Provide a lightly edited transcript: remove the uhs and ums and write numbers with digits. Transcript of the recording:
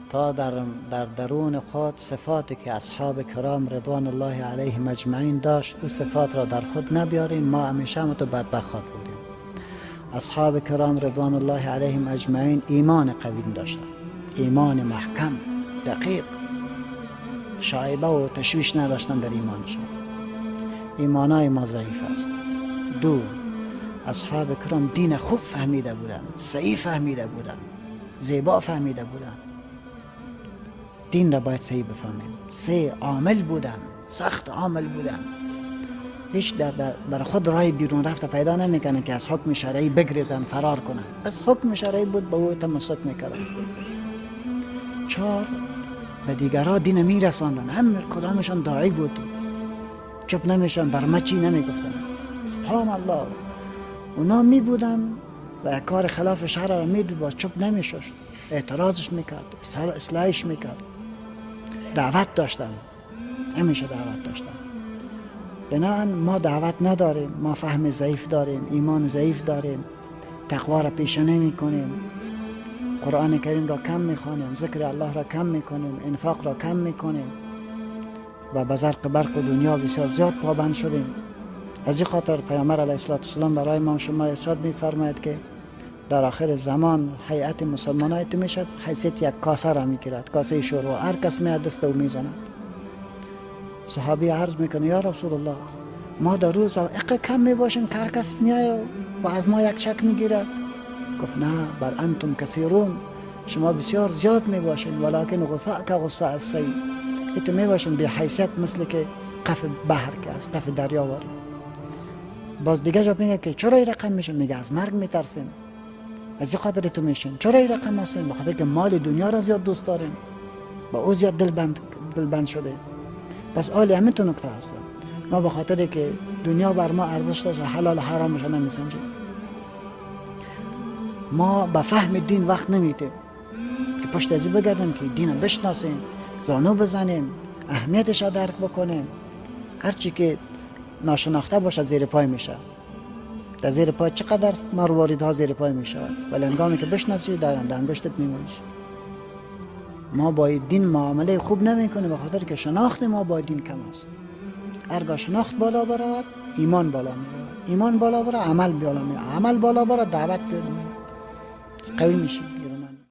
تا در درون خود صفاتی که اصحاب کرام رضوان الله علیهم اجمعین داشت، او صفات را در خود نبیاریم، ما همیشه هم تو بدبخت بودیم. اصحاب کرام رضوان الله علیهم اجمعین ایمان قوی داشتند، ایمان محکم، دقیق، شایبه و تشویش نداشتن در ایمانشان. ایمانای ما ضعیف است. دو، اصحاب کرام دین خوب فهمیده بودند، صحیح فهمیده بودند، زیبا فهمیده بودند. دین را باید صحیح بفهمیم. سه، عامل بودن، سخت عامل بودن. هیچ بر خود راه بیرون رفته پیدا نمیکنه که از حکم شرعی بگریزن، فرار کنن. از حکم شرعی بود، به او تمسک میکردن. چهار، به دیگرها دین میرساندن. هم کدامشان داعی بود، چپ نمیشن، برمچی نمیگفتن. سبحان الله، اونا می بودن و کار خلاف شرع را میدید، باز چپ نمیشد، اعتراضش میکرد، اصلاحش میکرد. دعوت داشتن، همیشه دعوت داشتن. بنابراین ما دعوت نداریم، ما فهم ضعیف داریم، ایمان ضعیف داریم، تقوا را پیشه نمی کنیم، قرآن کریم را کم میخوانیم، ذکر الله را کم میکنیم، انفاق را کم میکنیم و به زرق برق دنیا بسیار زیاد پابند شدیم. از این خاطر پیامبر علیه السلام برای ما شما ارشاد میفرماید که در آخر زمان هیئت مسلمان تو میشد حیثیت یک کاسه را میگیرد، کاسه شوربا، هر کس میاد دست او میزند. صحابی عرض میکنه یا رسول الله، ما در روز اقا کم میباشیم که هر کس میایه و از ما یک چک میگیرد. گفت نه، بل انتم کثیرون، شما بسیار زیاد میباشین، ولکن غثاء که غثاء السیل، ایتو میباشین بی حیثیت مثل که قف بحر که است، قف دریا واری. باز دیگه جا میگه که چرا این رقم میشین؟ میگه از مرگ میترسیم، از این خاطر تو میشین. چرا این رقم هستین؟ به خاطر که مال دنیا را زیاد دوست داریم، با او زیاد دلبند شده. پس آلی همین تو نکته هستن. ما به خاطر که دنیا بر ما ارزش داشته، حلال و حرامش نمیسنجیم. ما به فهم دین وقت نمیتیم که پشت از این بگردیم که دین بشناسیم، زانو بزنیم، اهمیتش را درک بکنیم. هرچی که ناشناخته باشه زیر پای میشه. در زیر پای چقدر مرواریدها زیر پای میشود، ولی هنگامی که بشناسی در انگشتت میمونیش. ما با دین معامله خوب نمیکنیم به خاطر که شناخت ما با دین کم است. هرگاه شناخت بالا برود، ایمان بالا میرود، ایمان بالا برود، عمل بالا میرود، عمل بالا برود، دعوت بالا میرود، قوی میشیم.